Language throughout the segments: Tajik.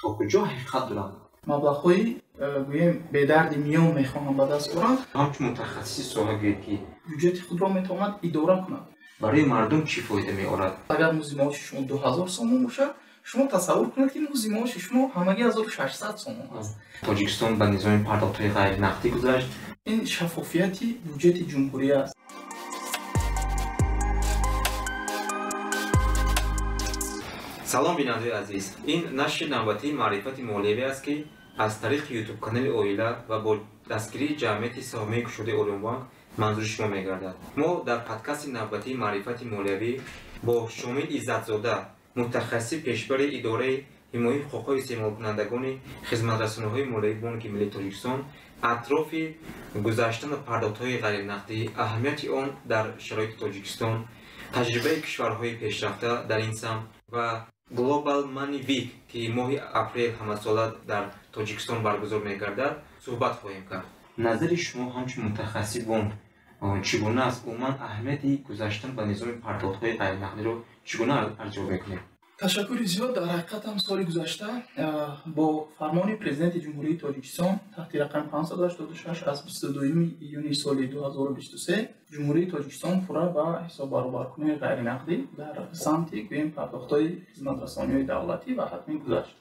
То куҷо ҳақиқат доранд? Маблағҳои гӯем бедарди миён мехоҳанд ба даст оранд. Ҳамчун мутахассиси соҳа гӯед, ки бюҷети худро метавонад идора кунад. Барои мардум чӣ фоида меорад? Агар музди маоши шумо 2000 сомон бошад, шумо тасаввур кунед, ки музди маоши шумо ҳамагӣ 1600 сомон аст. Тоҷикистон ба низоми пардохтҳои ғайринақдӣ гузашт. Ин шаффофияти бюҷети ҷумҳурӣ аст. Салом, бинандаои азиз! Ин нашри навбатии маърифати молиявӣ аст, ки аз тариқи ютуб-канали Оила ва бо дастгирии ҷамъияти саҳомии кушодаи Ориёнбанк манзури шумо мегардад. Мо дар подкасти навбатии маърифати молиявӣ бо Шомил Иззатзода, мутахассиси пешбари идораи ҳимояи ҳуқуқҳои истеъмолкунандагони хизматрасониҳои молиявии Бонки Миллии Тоҷикистон атрофи гузаштан ба пардохтҳои ғайринақдӣ, аҳамияти он дар шароити Тоҷикистон, таҷрибаи кишварҳои пешрафта дар ин самт ва Global Money Week, ки моҳи апрел ҳамасола дар Тоҷикистон баргузор мегардад, суҳбат хоҳем кард. Назари шумо ҳамчун мутахассиси бонк чӣ гуна аст? Умуман аҳамияти гузаштан ба низоми пардохтҳои ғайринақдиро чӣ гуна арзёбӣ мекунед? Ташаккури зиёд. Дар ҳақиқат ҳам соли гузашта бо фармони Президенти Ҷумҳурии Тоҷикистон таҳти рақами 586 аз 22 июни соли 2023 Ҷумҳурии Тоҷикистон пурра ба ҳисоббаробаркунии ғайринақдӣ дар самти гӯем пардохтҳои хизматрасониҳои давлатӣ ва ҳатмӣ гузашт.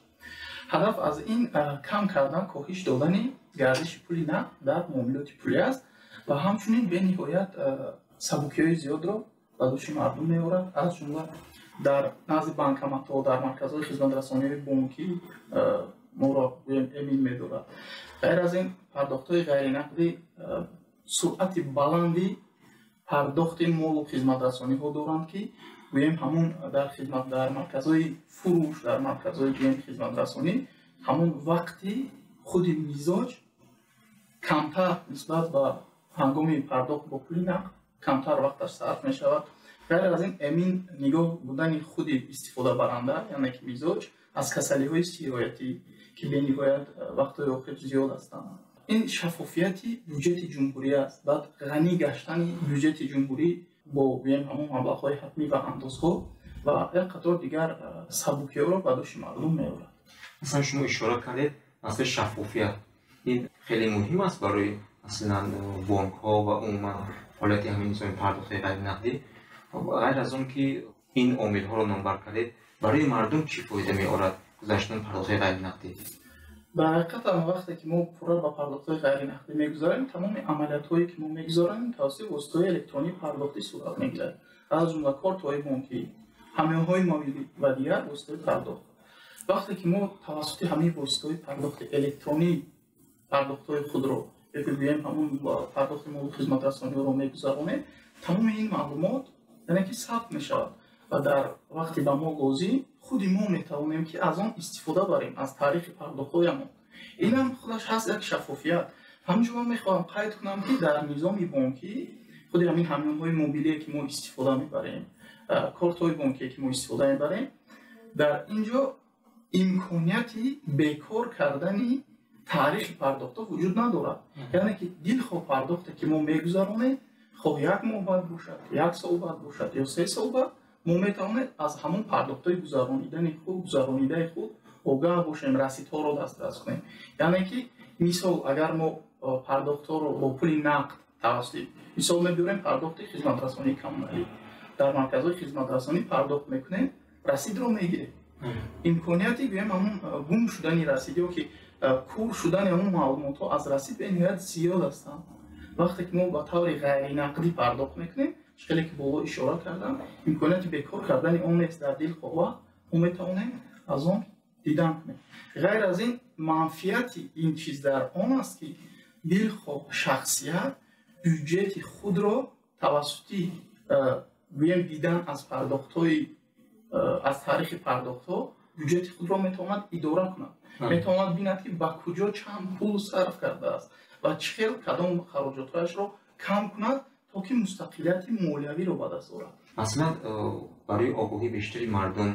Ҳадаф аз ин кам кардан, коҳиш додани гардиши пули нақд дар муомилоти пулӣ аст ва ҳамчунин бениҳоят сабукиҳои зиёдро ба дӯши мардум меорад, аз ҷумла дар назди банкоматҳо, дар марказҳои хизматрасониҳои бонкӣ моро эмин медорад. Ғайр аз ин, пардохтҳои ғайринақдӣ суръати баланди пардохти молу хизматрасониҳо доранд, ки гӯем ҳамун дар хизмат, дар марказҳои фурӯш, дар марказҳои гӯем хизматрасонӣ ҳамун вақти худи мизоҷ камтар нисбат ба ҳангоми пардохт бо пули нақд камтар вақташ сарф мешавад. Ғайр аз ин, эмин нигоҳ будани худи истифодабаранда, яъне ки мизоҷ, аз касалиҳои сироятӣ, ки бениҳоят вақтҳои охир зиёд ҳастанд. Ин шаффофияти бюҷети ҷумҳурӣ аст. Баъд ғанӣ гаштани бюҷети ҷумҳурӣ бо гӯем ҳамон маблағҳои ҳатмӣ ва андозҳо ва як қатор дигар сабукиҳоро ба дӯши мардум меорад. Масалан, шумо ишора кардед масъалаи шаффофият. Ин хеле муҳим аст барои масалан бонкҳо ва умуман фаъолияти ҳамин низоми пардохтҳои ғайринақдӣ. Ғайр аз он ки ин омилҳоро номбар кардед, барои мардум чӣ фоида меорад гузаштани пардохтҳои ғайринақдӣ? Дар ҳақиқат ҳам вақте ки мо пурра ба пардохтҳои ғайринақдӣ мегузарем, тамоми амалиятҳое ки мо мегузаронем тавассути воситаҳои электронии пардохтӣ сурат мегирад, аз ҷумла кортҳои бонкӣ, ҳамёнҳои мобилӣ ва дигар воситаҳои пардохт. Вақте ки мо тавассути ҳамаи воситаҳои пардохти электронӣ пардохтҳои худро ё ки гӯем ҳамун пардохти молу хизматрасониҳоро мегузаронем, тамоми ин маълумот яъне ки сабт мешавад ва дар вақти ба мо лозим худи мо метавонем, ки аз он истифода барем, аз таърихи пардохтҳоямон. Инам худаш ҳаст як шаффофият. Ҳамчун ман мехоҳам қайд кунам, ки дар низоми бонкӣ худи ҳамин ҳамёнҳои мобилие, ки мо истифода мебарем, кортҳои бонкие, ки мо истифода мебарем, дар ин ҷо имконияти бекор кардани таърихи пардохтҳо вуҷуд надорад. Яъне ки дилхоҳ пардохте, ки мо мегузаронем, хоҳ як моҳ баъд бошад, як сол баъд бошад ё 3 сол баъд, мо метавонем аз ҳамон пардохтҳои гузаронидаи худ огаҳ бошем, расидҳоро дастрас кунем. Яъне ки мисол, агар мо пардохтҳоро бо пули нақд тавассути мисол мебиёрем пардохти хизматрасонии коммуналӣ, дар марказҳои хизматрасонӣ пардохт мекунем, расидро мегирем. Имконияти гӯем ҳамон гум шудани расид ё ки кур шудани ҳамон маълумотҳо аз расид бениҳоят зиёд ҳастанд. Вақте ки мо ба таври ғайринақдӣ пардохт мекунем, хеле ки боло ишора кардам, имконияти бекор кардани он нест. Дар дилхоҳ вақт мо метавонем аз он дидан кунем. Ғайр аз ин, манфиати ин чиз дар он аст, ки дилхоҳ шахсият бюҷети худро тавассути гӯем дидан аз пардохтҳои аз таърихи пардохтҳо бюҷети худро метавонад идора кунад, метавонад бинад, ки ба куҷо чанд пул сарф кардааст ва чӣ хел кадом хароҷотҳояшро кам кунад, то ки мустақилияти молиявиро ба даст орад. Масалан, барои огоҳии бештари мардум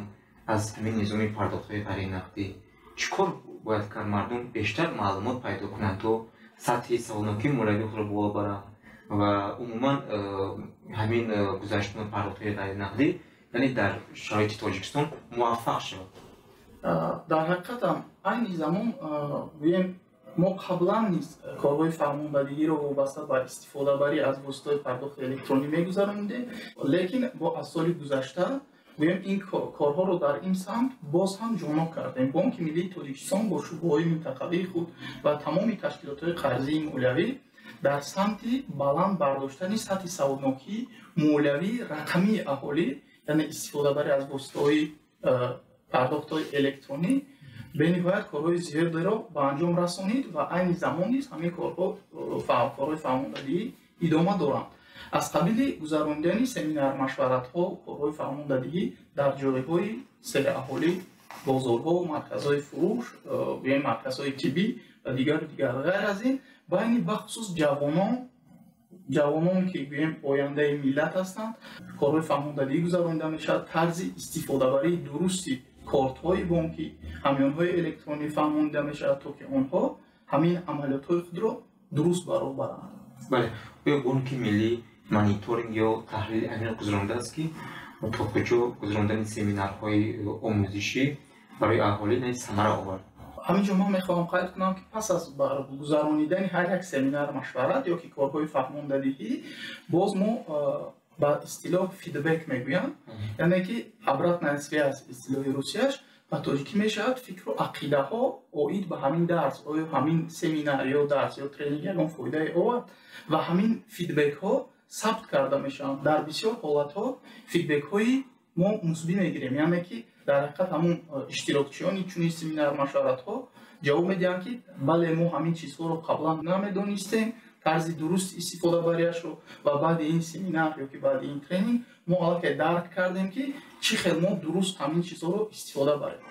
аз ҳамин низоми пардохтҳои ғайринақдӣ чӣ кор бояд кард? Мардум бештар маълумот пайдо кунанд, то сатҳи саводнокии молиявии худро боло баранд ва умуман ҳамин гузаштани пардохтҳои ғайринақдӣ, яъне дар шароити Тоҷикистон муваффақ шавад. Дар ҳақиқатам айни замон гӯем мо қаблан низ корҳои фаҳмондадиҳиро вобаста ба истифодабарӣ аз воситаҳои пардохти электронӣ мегузаронидем, лекин бо аз соли гузашта гӯем ин корҳоро дар ин самт боз ҳам ҷоноб кардем. Бонки Миллии Тоҷикистон бо шӯъбаҳои минтақавии худ ва тамоми ташкилотҳои қарзии молиявӣ дар самти баланд бардоштани сатҳи саводнокии молиявии рақамии аҳолӣ, яъне истифодабарӣ аз воситаҳои пардохтҳои электронӣ бениҳоят корҳои зиёдеро ба анҷом расонид ва айни замон низ ҳамин корҳои фаҳмондадиҳӣ идома доранд. Аз қабили гузаронидани семинар, машваратҳо, корҳои фаҳмондадиҳӣ дар ҷойҳои сераҳолӣ, бозорҳо, марказҳои фурӯш, гӯем марказҳои тиббӣ ва дигару дигар. Ғайр аз ин, байни бахусус ҷавонон ки гӯем ояндаи миллат ҳастанд, корҳои фаҳмондадиҳӣ гузаронида мешавад. Тарзи истифодабарии дурусти кортҳои бонкӣ, ҳамёнҳои электронӣ фаҳмонида мешавад, то ки онҳо ҳамин амалиётҳои худро дуруст ба роҳ баранд. Бале, оё Бонки Миллӣ мониторинг ё таҳлили аниқ гузарондааст, ки то куҷо гузарондани семинарҳои омӯзишӣ барои аҳолӣ самара овард? Ҳамин ҷо ман мехоҳам қайд кунам, ки пас аз гузаронидани ҳар як семинар, машварат ё ки корҳои фаҳмондадиҳӣ боз мо ба истилоҳ фидбек мегӯянд, яъне ки обратная связь истилоҳи русияш ба тоҷикӣ мешавад фикру ақидаҳо оид ба ҳамин дарс, оё ҳамин семинар ё дарс ё тренинг ягон фоидае овард, ва ҳамин фидбекҳо сабт карда мешаванд. Дар бисёр ҳолатҳо фидбекҳои мо мусбӣ мегирем, яъне ки дар ҳақиқат ҳамун иштирокчиёни чунин семинар, машваратҳо ҷавоб медиҳанд, ки бале, мо ҳамин чизҳоро қаблан намедонистем, тарзи дуруст истифодабарияшро, ва баъди ин семинар ё ки баъди ин тренинг мо аллакай дарк кардем, ки чӣ хел мо дуруст ҳамин чизҳоро истифода барем.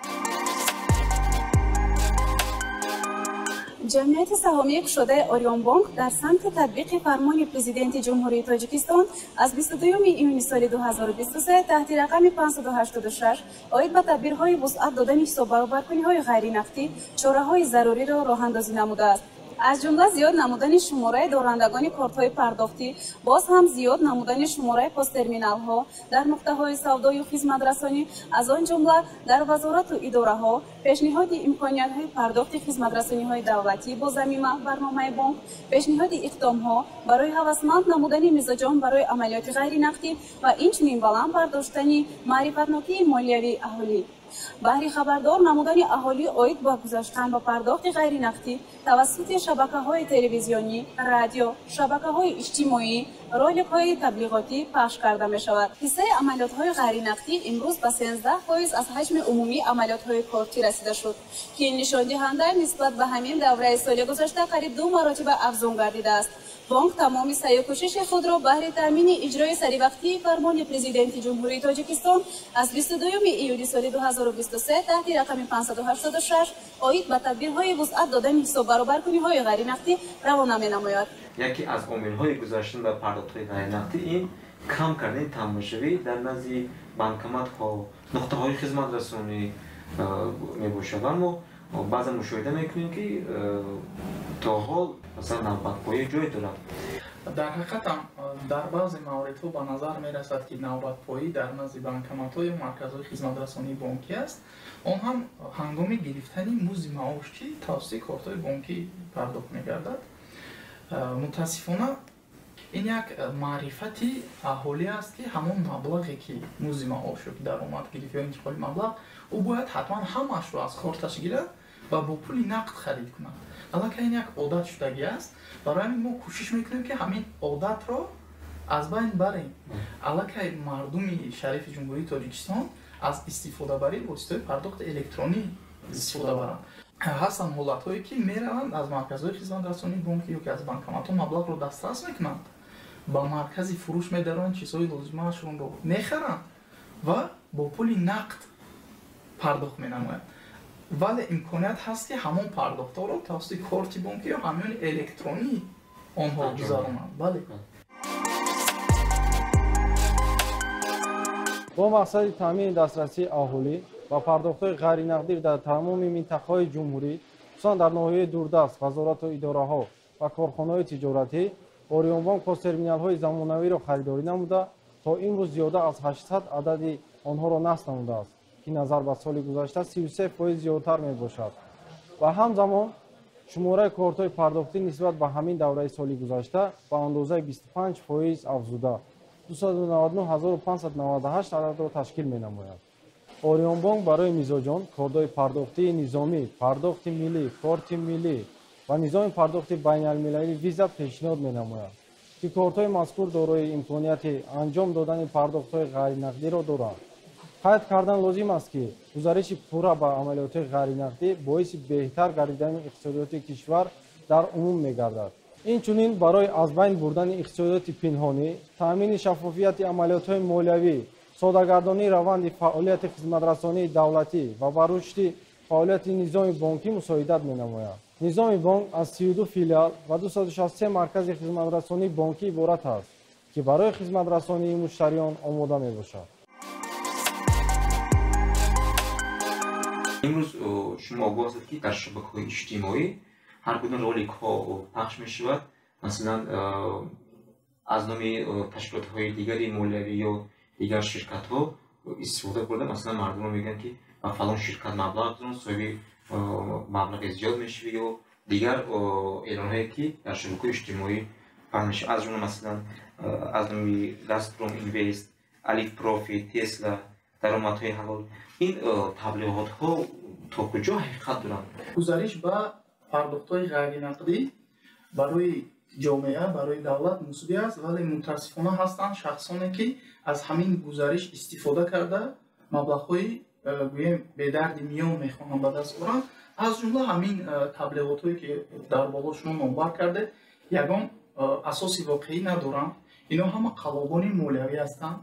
Ҷамъияти саҳомии кушодаи Ориёнбонк дар самти татбиқи фармони Президенти Ҷумҳурии Тоҷикистон аз 22 июни соли 2023 таҳти рақами 586 оид ба тадбирҳои вусъат додани ҳисоббаробаркуниҳои ғайринақдӣ чораҳои заруриро роҳандозӣ намудааст. Аз ҷумла зиёд намудани шумораи дорандагони кортҳои пардохтӣ, боз ҳам зиёд намудани шумораи посттерминалҳо дар нуқтаҳои савдою хизматрасонӣ, аз он ҷумла дар вазорату идораҳо, пешниҳоди имкониятҳои пардохти хизматрасониҳои давлатӣ бо замима барномаи бонк, пешниҳоди иқдомҳо барои ҳавасманд намудани мизоҷон барои амалиёти ғайринақдӣ ва инчунин баланд бардоштани маърифатнокии молиявии аҳолӣ. Баҳри хабардор намудани аҳолӣ оид ба гузаштан ба пардохти ғайринақдӣ тавассути шабакаҳои телевизионӣ, радио, шабакаҳои иҷтимоӣ, роликҳои таблиғотӣ пахш карда мешавад. Ҳиссаи амалиётҳои ғайринақдӣ имрӯз ба 13% аз ҳаҷми умумии амалиётҳои кортӣ расида шуд, ки нишондиҳанда нисбат ба ҳамин давраи соли гузашта қариб 2 маротиба афзун гардидааст. Бонк тамоми саъю кӯшиши худро баҳри таъмини иҷрои саривақтии фармони Президенти Ҷумҳурии Тоҷикистон аз 22 июли соли 2023 таҳти рақами 586 оид ба тадбирҳои вусъат додани ҳисоббаробаркуниҳои ғайринақдӣ равона менамояд. Яке аз омилҳои гузаштан ба пардохтҳои ғайринақдӣ ин кам кардани тамбашавӣ дар назди банкоматҳо, нуқтаҳои хизматрасонӣ мебошад. Аммо баъзан мушоҳида мекунем, ки то ҳол масалан навбатпоӣ ҷой дорад. Дар ҳақиқатам дар баъзе мавридҳо ба назар мерасад, ки навбатпоӣ дар назди банкоматҳо ё марказҳои хизматрасонии бонкӣ аст. Он ҳам ҳангоми гирифтани музди маош, ки тавассути кортҳои бонкӣ пардохт мегардад. Мутаассифона ин як маърифати аҳолӣ аст, ки ҳамон маблағе ки музди маош ё ки даромад гирифт ё интиқоли маблағ, ӯ бояд ҳатман ҳамаашро аз корташ гирад ва бо пули нақд харид кунад. Аллакай ин як одат шудагӣ аст. Барои ҳамин мо кӯшиш мекунем, ки ҳамин одатро аз байн барем. Аллакай мардуми шарифи Ҷумҳурии Тоҷикистон аз истифодабарии воситаҳои пардохти электронӣ истифода баранд. Ҳастанд ҳолатҳое, ки мераванд аз марказҳои хизматрасонии бонкӣ ё ки аз банкоматҳо маблағро дастрас мекунанд, ба маркази фурӯш медароянд, чизҳои лозимаашонро мехаранд ва бо пули нақд пардохт менамоянд. Вале имконият ҳаст, ки ҳамон пардохтҳоро тавассути корти бонкӣ ё ҳамёни электронӣ онҳо гузаронанд. Бале. Бо мақсади таъмини дастрасии аҳолӣ ва пардохтҳои ғайринақдӣ дар тамоми минтақаҳои ҷумҳурӣ, хусусан дар ноҳияи дурдаст, вазорату идораҳо ва корхонаҳои тиҷоратӣ, Ориёнбонк посттерминалҳои замонавиро харидорӣ намуда, то имрӯз зиёда аз 800 адади онҳоро насб намудааст. ки назар ба соли гузашта 33% зиёдтар мебошад ва ҳамзамон шумораи кортҳои пардохтӣ нисбат ба ҳамин давраи соли гузашта ба андозаи 25% афзуда 299598 ададро ташкил менамояд. Ориёнбонк барои мизоҷон кордҳои пардохтии низомӣ, пардохти миллӣ, корти миллӣ ва низоми пардохти байналмилалии виза пешниҳод менамояд, ки кортҳои мазкур дорои имконияти анҷом додани пардохтҳои ғайринақдиро доранд. Қайд кардан лозим аст, ки гузариши пурра ба амалиётҳои ғайринақдӣ боиси беҳтар гардидани иқтисодиёти кишвар дар умум мегардад. Инчунин барои аз байн бурдани иқтисодиёти пинҳонӣ, таъмини шаффофияти амалиётҳои молиявӣ, содагардонии раванди фаъолияти хизматрасонии давлатӣ ва ба рушди фаъолияти низоми бонкӣ мусоидат менамояд. Низоми бонк аз 32 филиал ва 263 маркази хизматрасонии бонкӣ иборат аст, ки барои хизматрасонии муштариён омода мебошад. Имрӯз шумо огоҳ ҳастед, ки дар шабакаҳои иҷтимоӣ ҳар гуна роликҳо пахш мешавад, масалан аз номи ташкилотҳои дигари молиявӣ ё дигар ширкатҳо истифода бурда, масалан мардумро мегӯянд, ки ба фалон ширкат маблағ гузоранд, соҳиби маблағи зиёд мешавӣ ё дигар эълонҳое, ки дар шабакаҳои иҷтимоӣ паҳн мешавад, аз ҷумла масалан аз номи Газпром Инвест, Алиф Профит, Тесла, даромадҳои ҳалол. Ин таблиғотҳо то куҷо ҳақиқат доранд? Гузариш ба пардохтҳои ғайринақдӣ барои ҷомеа, барои давлат мусбӣ аст, вале мутаассифона ҳастанд шахсоне, ки аз ҳамин гузариш истифода карда маблағҳои гӯем бедарди миён мехоҳанд ба даст оранд. Аз ҷумла ҳамин таблиғотҳое, ки дар боло шумо номбар кардед, ягон асоси воқеӣ надоранд. Ино ҳама қаллобони молиявӣ ҳастанд.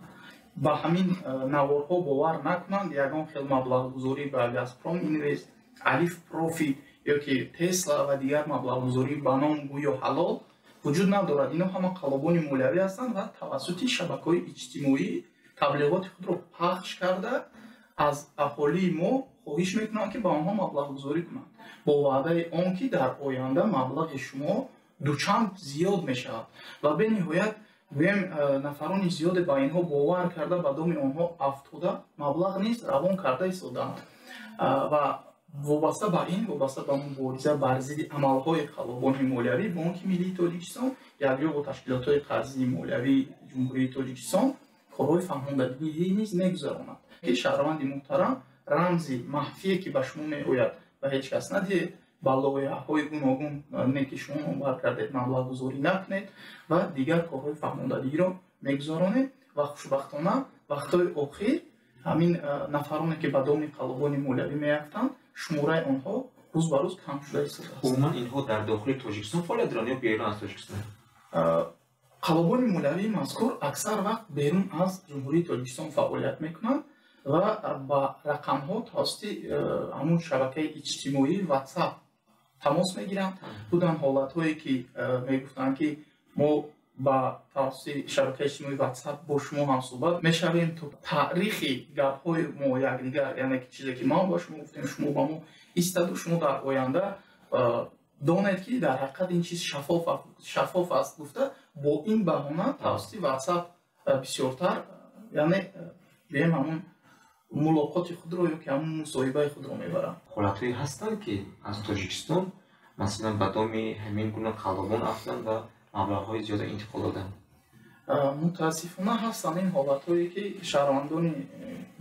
Ба ҳамин наворҳо бовар накунанд. Ягон хел маблағгузорӣ ба Газпром Инвест, Алиф Профит ё ки Тесла ва дигар маблағгузорӣ ба ном гӯё ҳалол вуҷуд надорад. Ино ҳама қаллобони молиявӣ ҳастанд ва тавассути шабакаҳои иҷтимоӣ таблиғоти худро пахш карда аз аҳолии мо хоҳиш мекунанд, ки ба онҳо маблағгузорӣ кунанд, бо ваъдаи он ки дар оянда маблағи шумо дучанд зиёд мешавад. Ва бениҳоят гӯем нафарони зиёде ба инҳо бовар карда, ба доми онҳо афтода, маблағ низ равон карда истодаанд. Ва вобаста ба ин, вобаста ба мубориза бар зидди амалҳои қаллобони молиявӣ, Бонки Миллии Тоҷикистон якҷо бо ташкилотҳои қарзии молиявии Ҷумҳурии Тоҷикистон корҳои фаҳмондадиҳӣ низ мегузаронад, ки шаҳрванди муҳтарам, рамзи маҳфие, ки ба шумо меояд, ба ҳеҷ кас надиҳед, ба лоиҳаҳои гуногун не, ки шумо номбар кардед, маблағгузорӣ накунед ва дигар корҳои фаҳмондадиҳиро мегузаронед. Ва хушбахтона вақтҳои охир ҳамин нафароне, ки ба доми қаллобони молиявӣ меафтанд, шумораи онҳо рӯз ба рӯз кам шуда истодааст. Умуман инҳо дар дохили Тоҷикистон фаъолият доранд ё берун аз Тоҷикистон? Қаллобони молиявии мазкур аксар вақт берун аз Ҷумҳурии Тоҷикистон фаъолият мекунанд ва ба рақамҳо тавассути ҳамун шабакаи иҷтимоии WhatsApp тамос мегиранд. Буданд ҳолатҳое, ки мегуфтанд, ки мо ба тавассути шабакаи иҷтимоии WhatsApp бо шумо ҳамсӯҳбат мешавем, то таърихи гапҳои мо якдигар, яъне ки чизе ки ман ба шумо гуфтем, шумо ба мо истоду шумо дар оянда донед, ки дар ҳақиқат ин чиз шаффоф аст, гуфта бо ин баҳона тавассути WhatsApp бисёртар, яъне гӯем ҳамун мулоқоти худро ё ки ҳамун мусоҳибаи худро мебаранд. Ҳолатҳое ҳастанд, ки аз Тоҷикистон масалан ба доми ҳамин гуна қаллобон афтанд ва маблағҳои зиёда интиқол доданд? Мутаассифона ҳастанд ин ҳолатҳое, ки шаҳрвандони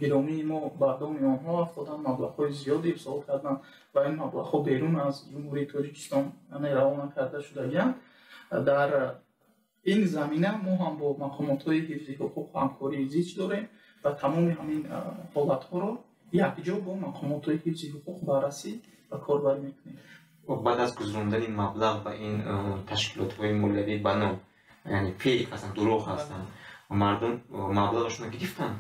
гиромии мо ба доми онҳо афтоданд, маблағҳои зиёде ирсол карданд ва ин маблағҳо берун аз Ҷумҳурии Тоҷикистон, яъне равона карда шудагианд. Дар ин замина мо ҳам бо мақомотҳои ҳифзи ҳуқуқ ҳамкории зич дорем ва тамоми ҳамин ҳолатҳоро якҷо бо мақомотҳои ҳифзи ҳуқуқ баррасӣ ва корбарӣ мекунем. Баъд аз гузарондани маблағ ба ин ташкилотҳои молиявӣ ба ном, яъне фейк ҳастанд, дурӯғ ҳастанд, мардум маблағашонро гирифтанд?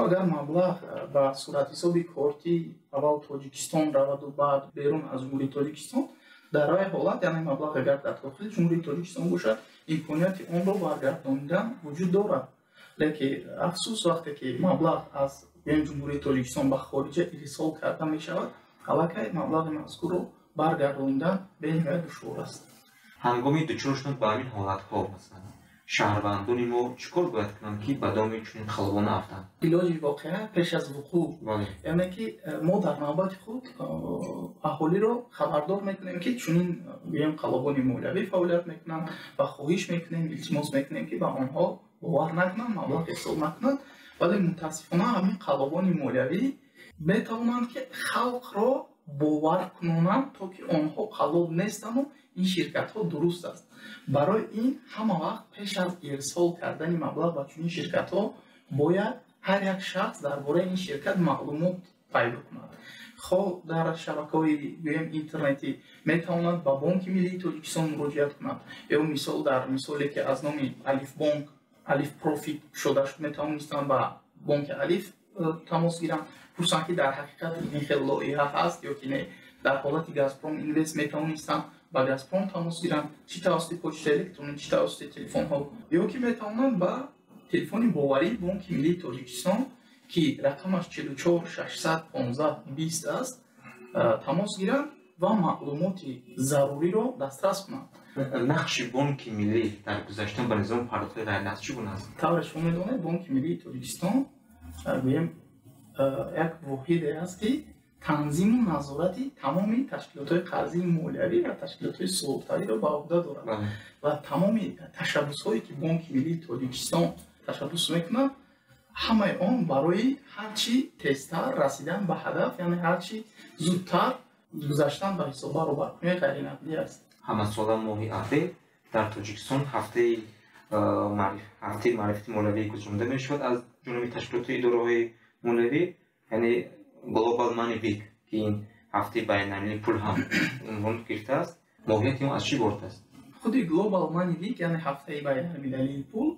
Агар маблағ ба суратҳисоби кортӣ аввал Тоҷикистон раваду баъд берун аз Ҷумҳурии Тоҷикистон, дар вай ҳолат, яъне маблағ агар дар дохили Ҷумҳурии Тоҷикистон бошад, имконияти онро баргардонидан вуҷуд дорад. Лекин афсӯс, вақте ки маблағ аз Ҷумҳурии Тоҷикистон ба хориҷа ирсол карда мешавад, аллакай маблағи мазкурро баргардонидан бениҳоят душвор аст. Ҳангоми дучор шудан ба ҳамин ҳолатҳо, масалан, Шаҳрвандони мо чӣ кор бояд кунанд, ки ба доми чунин қаллобон наафтанд? Илоҷи воқеа пеш аз вуқӯъ, яъне ки мо дар навбати худ аҳолиро хабардор мекунем, ки чунин гӯем қаллобони молиявӣ фаъолият мекунанд ва хоҳиш мекунем, илтимос мекунем, ки ба онҳо бовар накунанд, маблағ ҳисоб накунанд. Вале мутаассифона ҳамин қаллобони молиявӣ метавонанд, ки халқро бовар кунонанд, то ки онҳо қаллоб нестану ин ширкатҳо дуруст аст. Барои ин ҳама вақт пеш аз ирсол кардани маблағ ба чунин ширкатҳо бояд ҳар як шахс дар бораи ин ширкат маълумот пайдо кунад. Хоҳ дар шабакаҳои гӯем интернетӣ метавонад ба Бонки Миллии Тоҷикистон муроҷиат кунад, ё мисол дар мисоле ки аз номи Алифбонк Алиф Профит шуда шуд, метавонистанд ба Бонки Алиф тамос гиранд, пурсанд, ки дар ҳақиқат ин хел лоиҳа ҳаст ё ки не. Дар ҳолати Газпром Инвест метавонистанд ба Газпром тамос гиранд, чӣ тавассути почтаи электронӣ, чӣ тавассути телефонҳо, ё ки метавонанд ба телефони боварии Бонки Миллии Тоҷикистон, ки рақамаш 44 615 20 аст, тамос гиранд ва маълумоти заруриро дастрас кунанд. Нақши Бонки Миллӣ дар гузаштан ба низоми пардохтҳои ғайринақдӣ чӣ гуна аст? Тавре шумо медонед, Бонки Миллии Тоҷикистон гӯем як воҳиде аст, ки танзиму назорати тамоми ташкилотҳои қарзии молиявӣ ва ташкилотҳои суғуртавиро ба уҳда дорад ва тамоми ташаббусҳое, ки Бонки Миллии Тоҷикистон ташаббус мекунад, ҳамаи он барои ҳарчи тезтар расидан ба ҳадаф, яъне ҳарчи зудтар гузаштан ба ҳисоббаробаркунии ғайринақдӣ аст. Ҳамасола моҳи апрел дар Тоҷикистон ҳафтаи маърифати молиявӣ гузаронида мешавад аз ҷониби ташкилоти идораҳои молиявӣ, яъне Global Money Week, ки ин ҳафтаи байналмилалии пул ҳам унвон гирифтааст. Моҳияти он аз чӣ иборат аст? Худи Global Money Week, яъне ҳафтаи байналмилалии пул,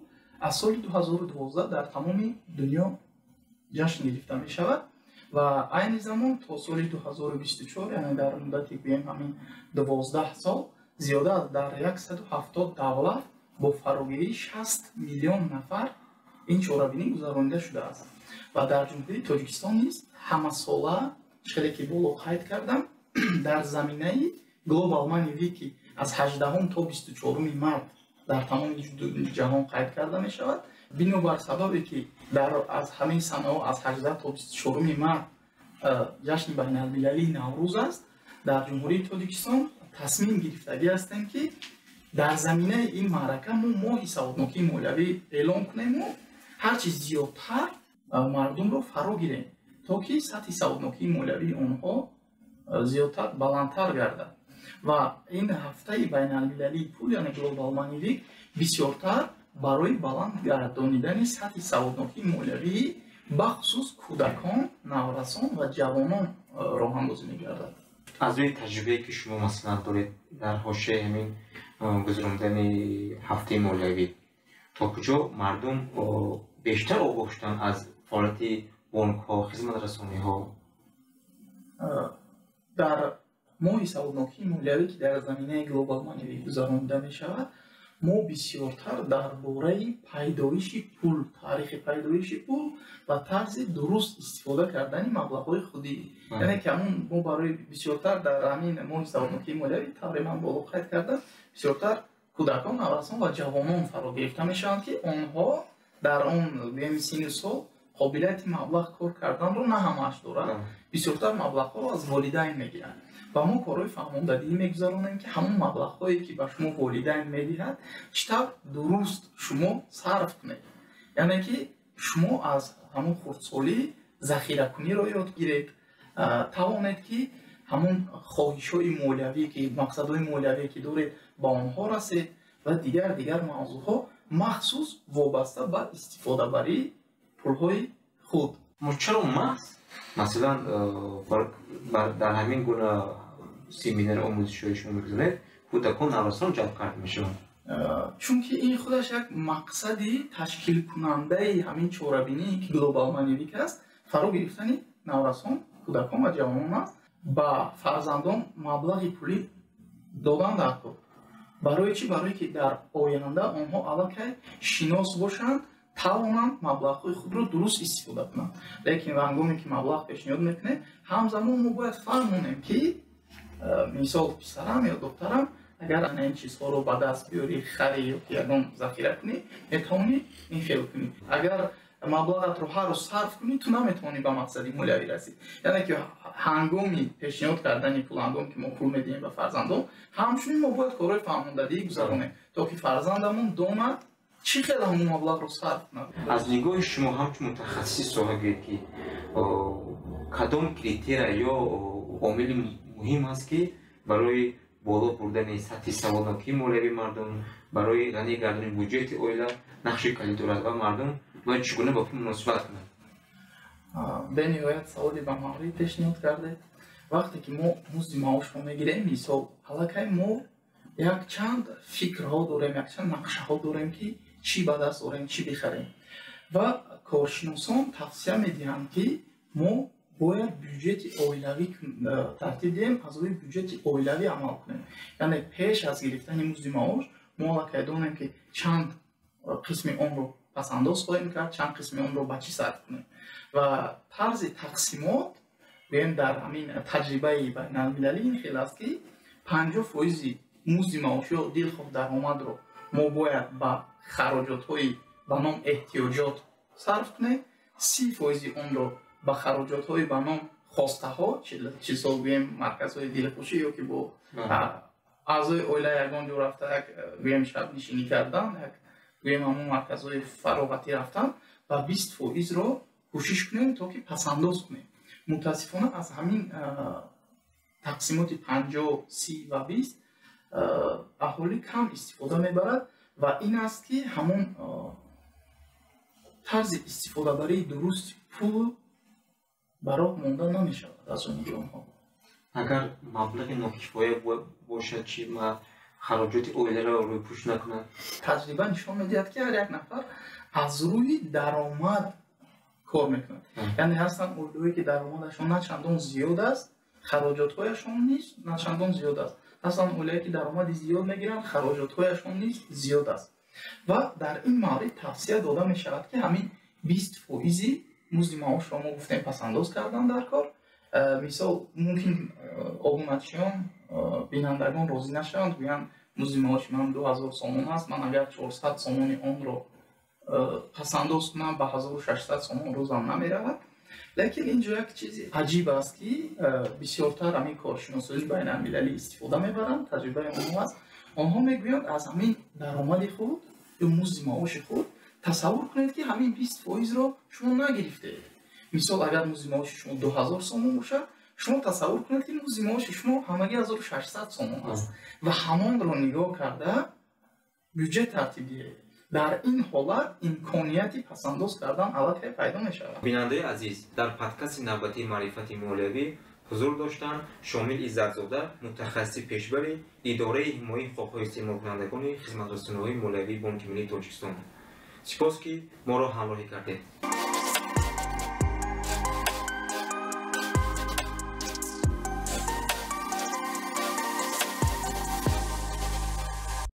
аз соли 2012 дар тамоми дунё ҷашн гирифта мешавад ва айни замон то соли 2024, яъне дар муддати гӯем ҳамин 12 сол, зиёда аз дар 170 давлат бо фарогирии 60 миллион нафар ин чорабинӣ гузаронида шудааст. Ва дар Ҷумҳурии Тоҷикистон низ ҳамасола, хеле ки боло қайд кардам, дар заминаи Global Money Week аз 18 то 24 март дар тамоми ҷаҳон қайд карда мешавад. Бинобар сабабе ки аз ҳамин санаҳо аз 18 то 24 март ҷашни байналмилалии Наврӯз аст, дар Ҷумҳурии Тоҷикистон тасмим гирифтагӣ ҳастем, ки дар заминаи ин маърака мо моҳи саводнокии молиявӣ эълон кунему ҳарчи зиёдтар мардумро фаро гирем, то ки сатҳи саводнокии молиявии онҳо зиёдтар баландтар гардад. Ва ин ҳафтаи байналмилалии пул, яъне Global Money Week, бисёртар барои баланд гардонидани сатҳи саводнокии молиявии бахусус кӯдакон, наврасон ва ҷавонон роҳандозӣ мегардад. Аз рӯи таҷрибае, ки шумо масалан доред дар ҳошияи ҳамин гузарондани ҳафтаи молиявӣ, то куҷо мардум бештар огоҳ шуданд аз фаъолияти бонкҳо, хизматрасониҳо? Дар моҳи саводнокии молиявӣ, ки дар заминаи Global Money Week гузаронида мешавад, мо бисёртар дар бораи пайдоиши пул, таърихи пайдоиши пул ва тарзи дуруст истифода кардани маблағҳои худӣ, яъне ки ҳамун мо барои бисёртар дар ҳамин моҳи саводнокии молиявӣ, тавре ман боло қайд кардам, бисёртар кӯдакон, наврасон ва ҷавонон фаро гирифта мешаванд, ки онҳо дар он гӯем синну сол қобилияти маблағ кор карданро на ҳамааш дорад, бисёртар маблағҳоро аз волидайн мегиранд. Ва мо корҳои фаҳмондадиҳӣ мегузаронем, ки ҳамон маблағҳое, ки ба шумо волидайн медиҳад, чӣ тавр дуруст шумо сарф кунед, яъне ки шумо аз ҳамон хурдсолӣ захиракуниро ёд гиред, тавонед, ки ҳамон хоҳишҳои молиявӣ, ки мақсадҳои молиявие, ки доред, ба онҳо расед ва дигар мавзӯъҳо, махсус вобаста ба истифодабарии пулҳои худ. Мо чаро маҳз масалан дар ҳамин гуна семинар омӯзишҳои шумо мегузаронед, кӯдакон, наврасон ҷалб карда мешаванд? Чунки ин худаш як мақсади ташкилкунандаи ҳамин чорабинӣ, ки Global Money Week аст, фаро гирифтани наврасон, кӯдакон ва ҷавонон аст. Ба фарзандон маблағи пулӣ додан дар кор. Барои чӣ? Барое ки дар оянда онҳо аллакай шинос бошанд, тавонанд маблағҳои худро дуруст истифода кунанд. Лекин ҳангоме ки маблағ пешниҳод мекунем, ҳамзамон мо бояд фаҳмонем, ки мисол писарам ё духтарам Агар ин чизҳоро ба даст биёрӣ, харӣ ё ки ягон захира кунӣ, метавонӣ ин хел кунӣ. Агар маблағатро ҳар рӯз сарф кунӣ, ту наметавонӣ ба мақсади молиявӣ расӣ. Яъне ки ҳангоми пешниҳод кардани пул, ҳангоме ки мо пул медиҳем ба фарзандон, ҳамчунин мо бояд корҳои фаҳмондадиҳӣ гузаронем, то ки фарзандамон донад чӣ хел ҳамон маблағро сарф кунад. Аз нигоҳи шумо ҳамчун мутахассиси соҳа гӯед, ки кадом критерия ё омили муҳим аст, ки барои боло бурдани сатҳи саводнокии молиявии мардум, барои ғанӣ гардони буҷети оила нақши калид дорад ва мардум бояд чӣ гуна ба пул муносибат кунанд? Бениҳоят саволи ба маврид пешниҳод кардед. Вақте ки мо музди маошро мегирем, мисол, аллакай мо якчанд фикрҳо дорем, якчанд нақшаҳо дорем, ки чӣ ба даст орем, чӣ бихарем. Ва коршиносон тавсия медиҳанд, ки мо бояд бюҷети оилавӣ тартиб диҳем, аз рӯи бюҷети оилавӣ амал кунем. Яъне пеш аз гирифтани музди маош мо аллакай донем, ки чанд қисми онро пасандоз хоҳем кард, чанд қисми онро ба чӣ сарф кунем. Ва тарзи тақсимот, гӯем, дар ҳамин таҷрибаи байналмилалӣ ин хел аст, ки 50% музди маош ё дилхоҳ даромадро мо бояд ба хароҷотҳои ба ном эҳтиёҷот сарф кунем, 30% онро ба хароҷотҳои ба ном хостаҳо, чизҳо, гӯем, марказҳои дилхушӣ ё ки бо аъзои оила ягон ҷо рафта, як, гӯем, шабнишинӣ кардан, як, гӯем, ҳамон марказҳои фароғатӣ рафтан, ва 20%-ро кӯшиш кунем, то ки пасандоз кунем. Мутаассифона, аз ҳамин тақсимоти 50, 30 ва 20 аҳолӣ кам истифода мебарад ва ин аст, ки ҳамон тарзи истифодабарии дурусти пул ба роҳ монда намешавад аз ҷониби онҳо. Агар маблағи нокифоя бошад, чӣ, хароҷоти оиларо рӯйпӯш накунад? Таҷриба нишон медиҳад, ки ҳар як нафар аз рӯи даромад кор мекунад. Яъне ҳастанд оилаҳое, ки даромадашон на чандон зиёд аст, хароҷотҳояшон низ на чандон зиёд аст. Ҳастанд оилае, ки даромади зиёд мегиранд, хароҷотҳояшон низ зиёд аст. Ва дар ин маврид тавсия дода мешавад, ки ҳамин 20% музди маошро мо гуфтем, пасандоз кардан дар кор. Мисол, мумкин обуначиён, бинандагон розӣ нашаванд, гӯянд: музди маоши ман 2000 сомон аст, ман агар 400 сомони онро пасандоз кунам, ба 1600 сомон рӯзам намеравад. Лекин ин ҷо як чизи аҷиб аст, ки бисёртар ҳамин коршиносони байналмилалӣ истифода мебаранд, таҷрибаи онҳо аст. Онҳо мегӯянд, аз ҳамин даромади худ ё музди маоши худ тасаввур кунед, ки ҳамин 20%-ро шумо нагирифтед. Мисол, агар музди маоши шумо 2000 сомон бошад, шумо тасаввур кунед, ки музди маоши шумо ҳамагӣ 1600 сомон аст ва ҳамонро нигоҳ карда бюҷет тартиб диҳед. Дар ин ҳолат имконияти пасандоз кардан аллакай пайдо мешавад. Бинандаи азиз, дар подкасти навбатии «Маърифати молиявӣ» ҳузур доштанд Шомил Иззатзода, мутахассиси пешбари идораи ҳимояи ҳуқуқҳои истеъмолкунандагони хизматрасониҳои молиявии Бонки Миллии Тоҷикистон. Сипос, ки моро ҳамроҳӣ кардед.